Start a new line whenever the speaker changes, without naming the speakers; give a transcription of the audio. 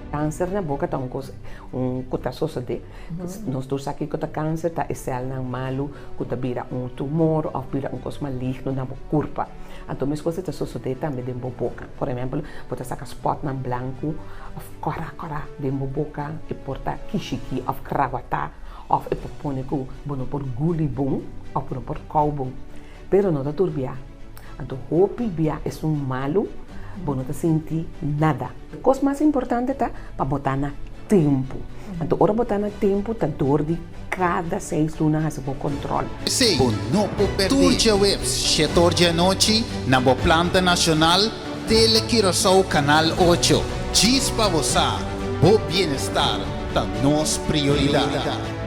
Kanser na boka ta un kos un ku ta sosodé. Nos tur sa kiko ta kanser, ta e sèlnan malu ku ta bira un tumor òf bira un kos maligno na bo kurpa. Anto meskos e ta sosodé tambe den bo boka. Por ehèmpel, bo ta saka spòtnan blanku òf kòrá kòrá den bo boka, e por ta kishikí òf krawatá òf e por pone ku bo no por guli bon òf bo no por kou bon. Pero no ta tur bia. Anto hopi bia esun malu, bo no ta sinti nada. Kos mas importante ta pa bo ta na tempu. Anto ora bo ta na tempu ta dor di kada seis luna hasi bo kontrol.
P'esei, bo no por pèrdè tur djaweps shetor djanochi na bo planta nashonal Tele Curaçao Kanal ocho. Djis pa bo sa, bo bienestar ta nos prioridat.